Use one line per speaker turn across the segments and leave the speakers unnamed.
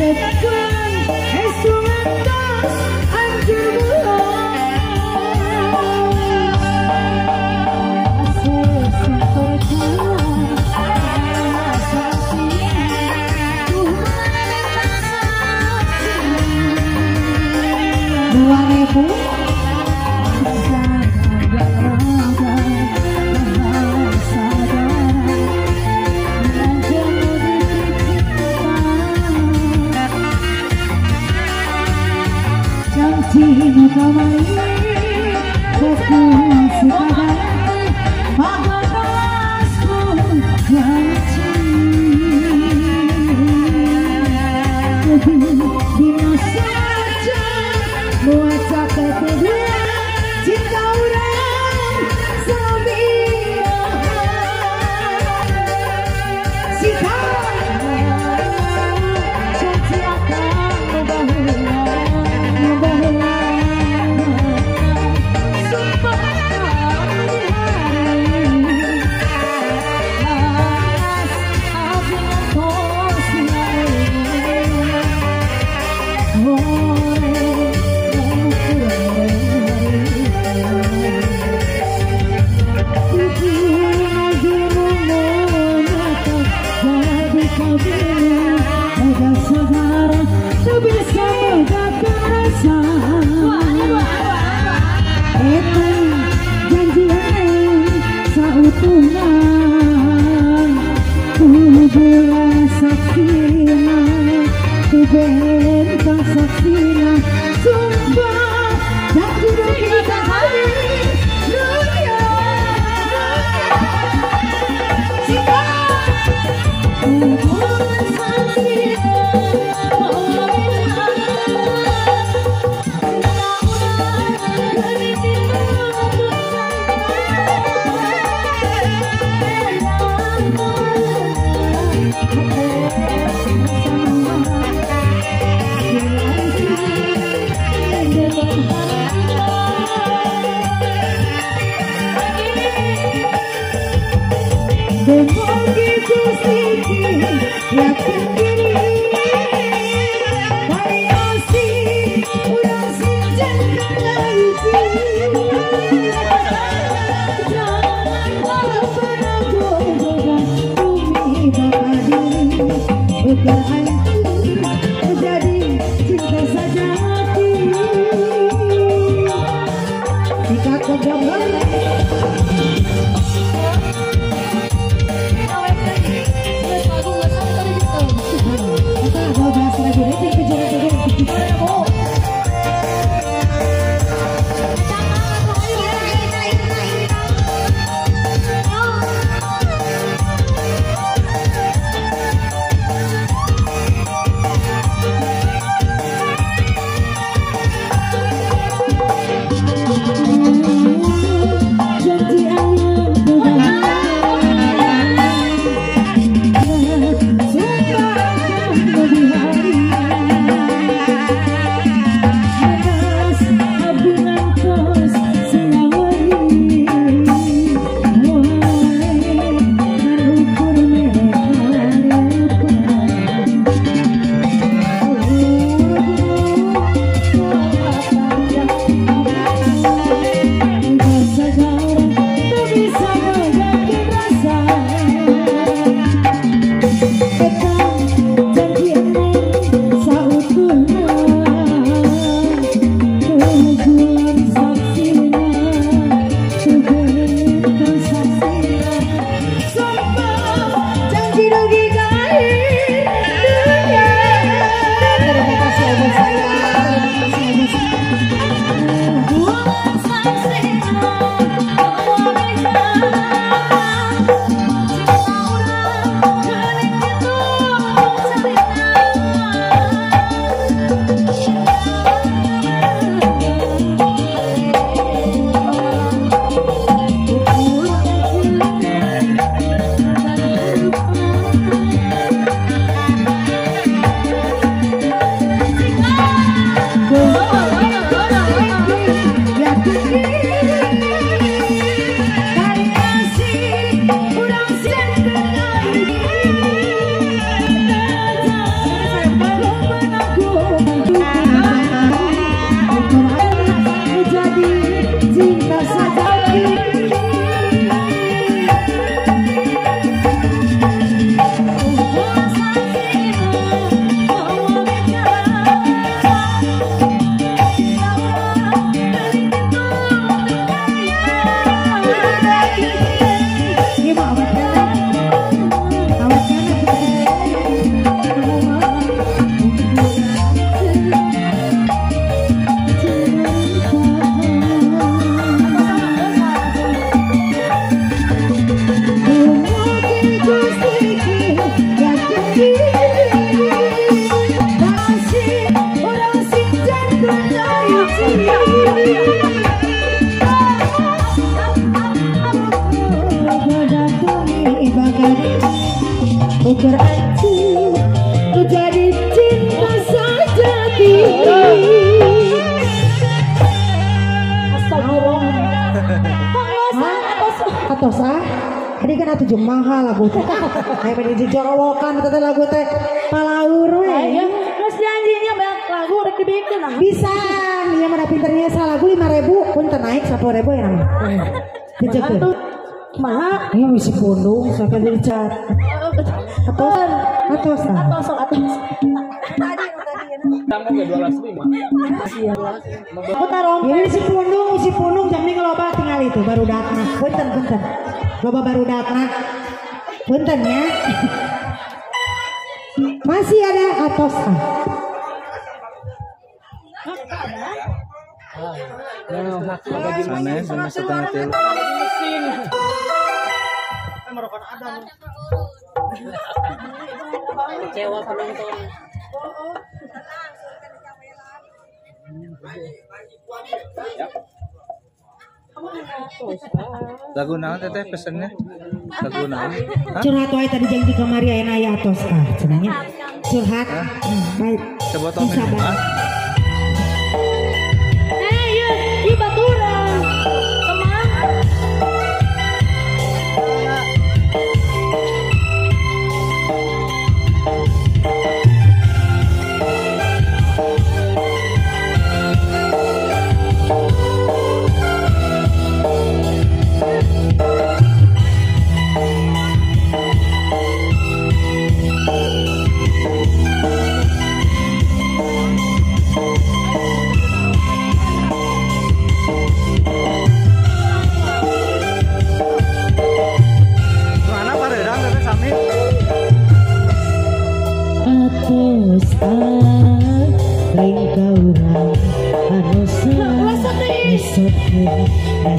Aku nggak sampai tadi gitu. Ukur aku jadi cinta sejati. Atos ah, tadi kan atuh jeung mahal lagu teh. Aya pada jorowokan teh lagu teh palaur we.
Geus janjinya banyak lagu rek dibikeun ah.
Bisa, ieu mah pinternya salagu 5.000 pun teu naik 10.000 ya mah. Dijekeun.
Maha,
ini isi pundung sampai jadi cat. Atos ah.
Atos.
Tamu ke 205.
Iya. Aku taruh.
Ini isi pundung jam ini loba tinggal itu baru datang. Punten. Loba baru datang. Punten ya. Masih ada atos ah.
Sana sama setengah tilu.
Kecewa penonton.
Lagu naon teteh pesennya? Lagu naon?
Curhat wae tadi janji kamari aya aya atos ah cenah nya. Curhat. Baik.
Sebotol minum ah.
Ieu di baturan. Teman.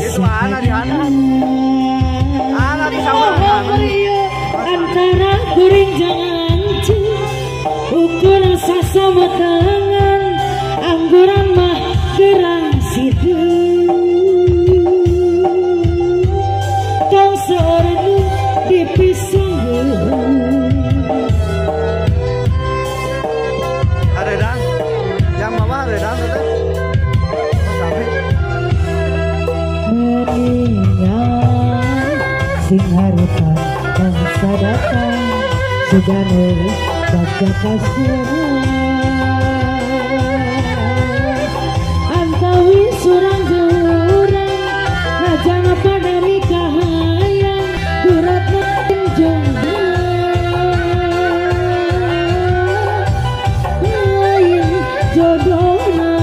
Itu ana di ana. Ana di sawah.
Antara kuring jangan ukur sasama tangan angguran mah gerang situ. Tong seorang dipisah.
Aredang, yang mama aredang teteh.
Sing harupan bangsa datang sugane bagja kasuran antawi surang jurang ngajang pada mikahayang duratna jong lain jodohna.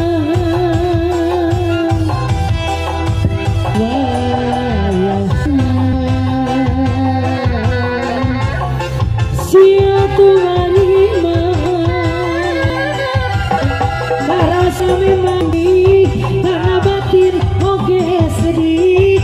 Karena batin oge sedih.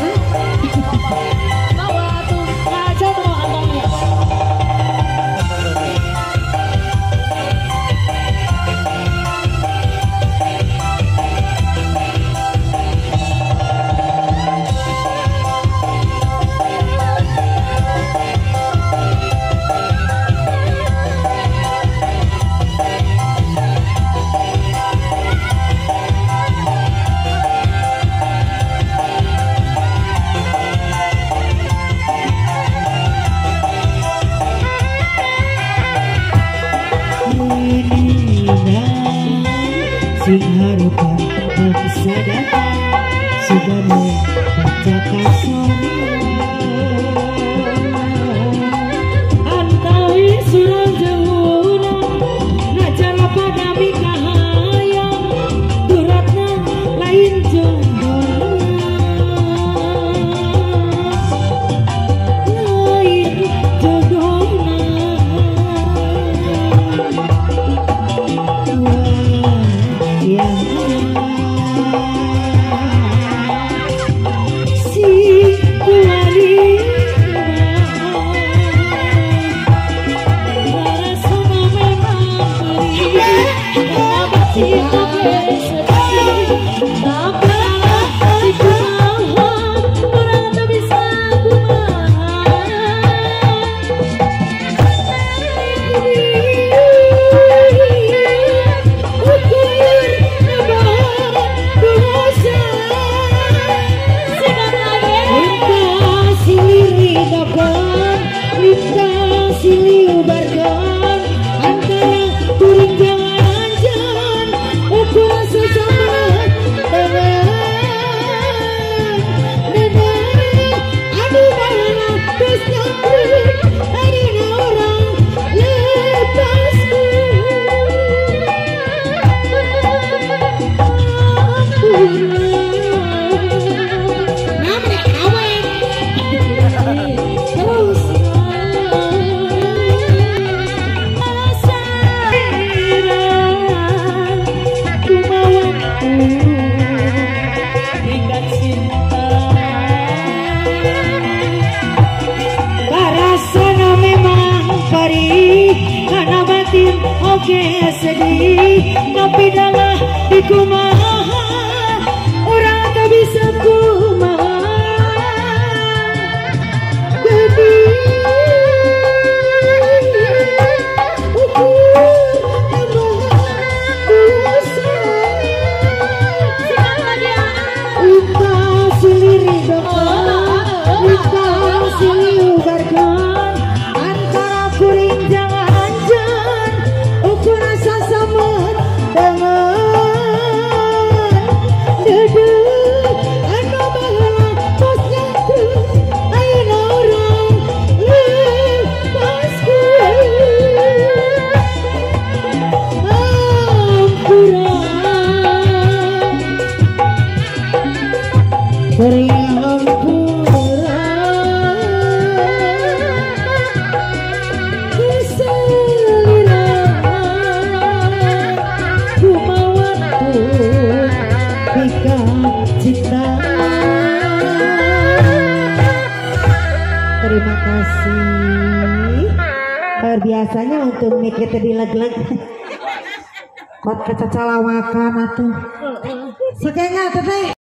dompetnya.
Bawa tuh ngaca tuh mau kantongnya.
Sing harupan bangsa datang sugane baca kasore
antawi surang jeurang najan pada mikahayang duratna lain jodohna lain jodohna. Si kuali rasana memang perih karena cinta bersedih tapi dikumaha urang teu bisa kumaha.
Karena batin oke sedih tapi dalah dikumaha orang tak bisa kumaha sedih ukur tambah dosa lintas siliri dokon lintas siliubarkan antara kuring jangan Terima kasih. Luar biasanya untuk mikir tadi leg-leg. Kot kecacalawakan atuh. Sekengnya teteh.